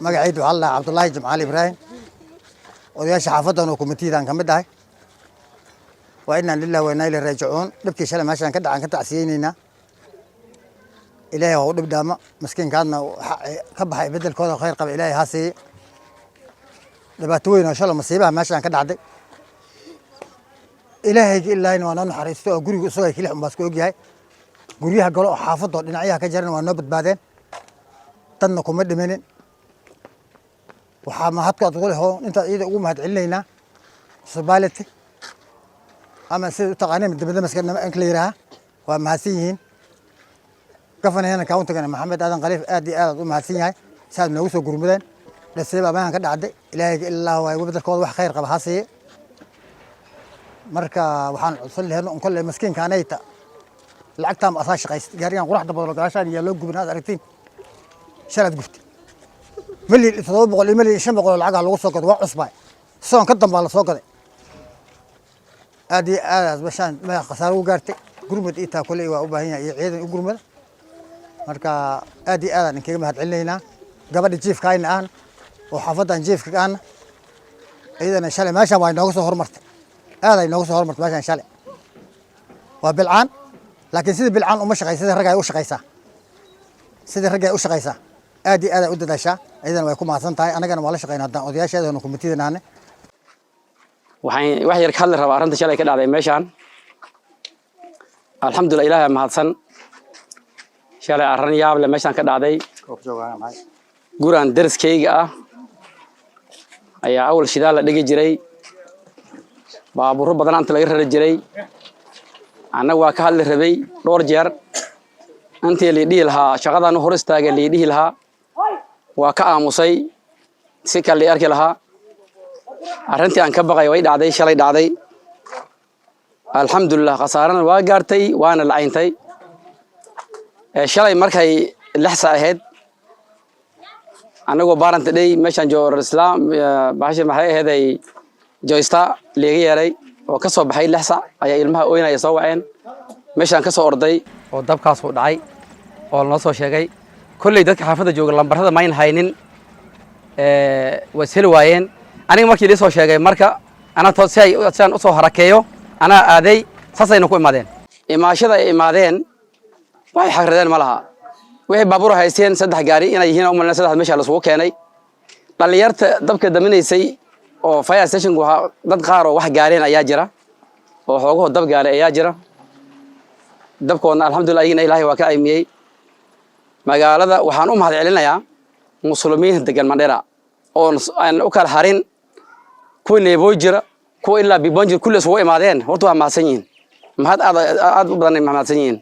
Magacaydu waxaa la dhahaa Cabdullaahi Jimcaali Ibraahim. Odayaasha xaafaddan oo committeedan ka mid ahay. Waa inaan lillahi wa inaa ilayhi raajicuun. Dhibkii shalay meeshaan ka dhacan ka tacsiyeynaynaa. Ilaahay waa u dhib dhaama maskiinkaadna ka baxay, bedelkooda khayr qaba Ilaahay ha siiye. Dhibaato weyn oo shalay masiibaha meeshaan ka dhacday, Ilaahayga ilaahayna waa noo naxariisto oo guriga isaga kelix un baa isku ogyahay. Guryaha galo oo xaafadoo dhinacyaha ka jaran waa noo badbaadeen, dadna kuma dhiminin. Waxaa mahadku ad ugu leh oo intaas iyada ugu mahad celinaynaa municipality ama sida u taqaaneen dibadamaska inka la yidhaaha, waa mahadsan yihiin. Governorhena countigana, Maxamed Aadan Khaliif, aad iyo aad aad u mahadsan yahay saad noogu soo gurmudeen. Dhasiiba amahan ka dhacday, Ilaahayga ilaa waay bedelkooda wax khayr qaba ha siiye. Marka waxaan codsan lahayn un kolley maskiinka anayta lacagtaan asaa shaqaysta. Gaarigan quraxda badan oo gadaashaan yaa loo gubin, aad aragtiin, shalaad guftay 1,700,000 iyo 1,500,000 oo lacagaa lagu soo gaday. Waa cusbaa, soon ka dambaa la soo gaday. Aad iyo aadaas bashaan ma khasaaro u gaartay. Gurmud itaa kolley waa u baahan yahay iyo ciidan u gurmada. Marka aad iyo aadaan inkaga mahad celinaynaa. Gabadha chiefkaayna ahna oo xaafaddan chiefka ahna, iyadana shalay meeshaan waa inooga soo hormartay, aad ay nooga soo hormartay meeshaan shalay. Waa bilcaan, laakiin sidii bilcaan uma shaqaysa, sida ragga ay u shaqaysaa, sidii ragga ay u shaqaysaa. Aad iyo aad ay u dadaashaa, iyadana way ku mahadsan tahay. Annagana waa la shaqaynaa haddaan odayaasheedana committeeda nahane. Waxaan wax yar ka hadli rabaa arrinta shalay ka dhacday meeshaan. Alxamdulillah, Ilaahay mahadsan. Shalay arrin yaab leh meeshaan ka dhacday. Guraan deriskayga ah ayaa awal shidaal la dhigi jiray, baabuuro badan anta laga rari jiray. Annaga waa ka hadli rabay dhowr jeer. Intii liidhihi lahaa shaqadan hor istaagay, liidhihi lahaa waa ka aamusay, si kale lii arki lahaa. Arrintii aan ka baqay way dhacday, shalay dhacday. Alxamdulilah, khasaarana waa gaartay, waana la cayntay. Shalay markay 6 saac ahayd, annagoo baaranta dhey meeshaan joor islaam bahasha maxay ahayd ay joysta liiga yeeray oo ka soo baxay 6 saac ayaa ilmaha oynaya soo waceen. Meeshaan ka soo orday oo dabkaasuu dhacay oo lanoo soo sheegay. Kolley dadka xaafadda jooga lambarada mayn haynin, waa is heli waayeen. Aniga markii lii soo sheegay, marka anaa to si ay si aan usoo harakeeyo anaa aaday, saasayna ku imaadeen. Imaashada ay imaadeen waxay xagradeen ma laha. Wixii baabuur haysteen, saddex gaari inay yihiin umalina, saddex meesha lasugu keenay. Dhallinyarta dabka daminaysay oo fire stationku waxaa dad qaar oo wax gaareen ayaa jira, oo xoogahoo dab gaaray ayaa jira. Dabkoodna alxamdulillah, ayagina Ilaahay waa ka aymiyey. Magaalada waxaan u mahad celinayaa muslimiinta degan Mandheera oon aan u kala harin, kuwa Neeboy jira, kuwa ilaa Bibon jira, kulli isugu imaadeen. Horta waa mahadsan yihiin, mahad aad aad u badan ay mahadsan yihiin.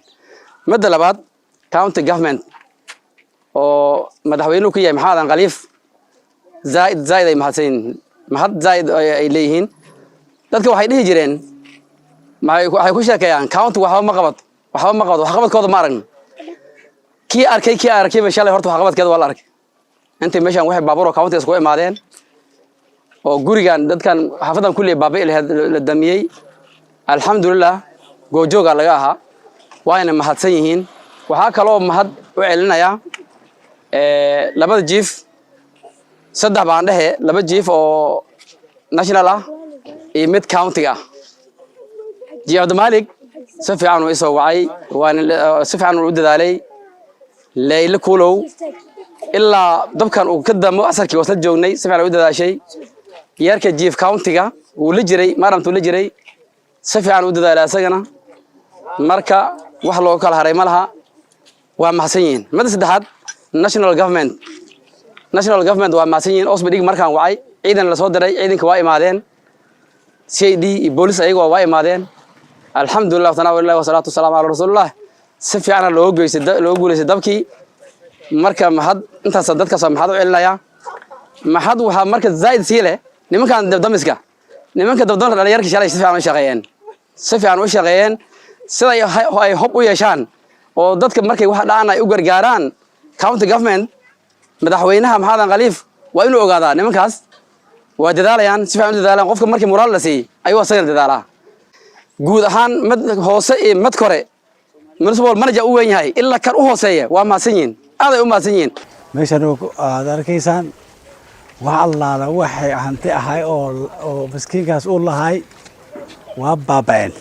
Midda labaad, county government oo madaxweynuhu ku yahay Maxamed Aadan Khaliif, zaaid zaaid ay mahadsan yihiin, mahad zaaid ay leeyihiin. Dadka waxay dhihi jireen, waxay ku sheekeeyaan county waxba ma qabato, waxba ma qabato. Waxqabadkooda ma aragn. Kii arkay, kii arkayba shalay horta waxqabadkeeda waa la arkay. Intii meeshan waxay baabuur oo county iskugu imaadeen oo gurigan dadkan xaafadan kulli baabi'i lahayd la damiyey, alxamdulilah, goojooga laga ahaa, waayna mahadsan yihiin. Waxaa kaloo mahad u celinayaa labada chief, saddex baan dhehe, laba chief oo national ah iyo mid countiga ah. Chief Cabdimaalik si fiican uu isoo wacay, waana si fiican uu u dadaalay. Leyle Kulow ilaa dabkan uu ka damo asarkii wasla joognay, si fiican u dadaashay. Yeerka chief countiga wuu la jiray, maaramtuu la jiray, si fiican u dadaalay asagana. Marka wax looga kala haray ma laha, waa mahadsan yihiin. Midda saddexaad, national government. National government waa mahadsan yihiin. Osbidhig markaan wacay, ciidan la soo diray, ciidanka waa imaadeen, CID iyo boolis ayaga waa imaadeen. Alxamdulilah, wasanaa wasalaatu wasalaamu calaa rasuulillah. Si fiicana looga geystay, looga guulaystay dabkii. Marka mahad intaas dadkaas maxaad u celinayaa. Maxad waxaa marka zaa'id sii leh nimankan dabdamiska, nimanka dabdamiska, dhalinyarka shalay si fiican u shaqeeyeen, si fiican u shaqeeyeen, siday ay hob u yeeshaan oo dadka markay wax dhacaan ay u gargaaraan. County government, madaxweynaha Maxamed Khaliif waa inuu ogaadaa nimankaas waa dadaalayaan, si fiican u dadaalaan. Qofka markii moraal la siiyey ayuu asagana dadaalaa. Guud ahaan, mid hoose iyo mid kore, municipal manager u weyn yahay ilaa kan u hooseeya, waa mahadsan yihiin, aad ay u mahadsan yihiin. Meeshan aad arkaysaan Wax allaala waxay hanti ahay oo miskiinkaas u lahay waa baaba'een,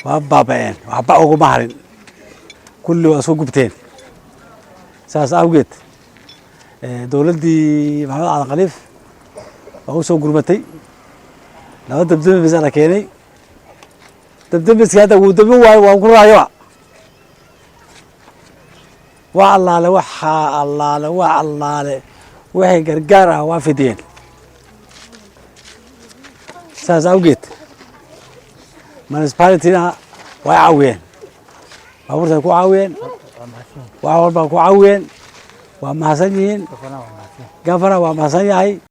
waa baaba'een. Waxba uguma harin, kulli waa isku gubteen. Saas awgeed dowladdii Maxamed Cadan Khaliif waa u soo gurmatay. Laba dabdamisaa la keenay. Dabdamiski hadda wuu damin waayo, waa ku raayoba. Wax allaale, waxaa allaale, wax allaale waxay gargaar ah waa fidiyeen. Saas awgeed municipalityna way caawiyeen, baabuurtay ku caawiyeen, wax walba ku caawiyeen. Waa mahadsan yihiin. Governor waa mahadsan yahay.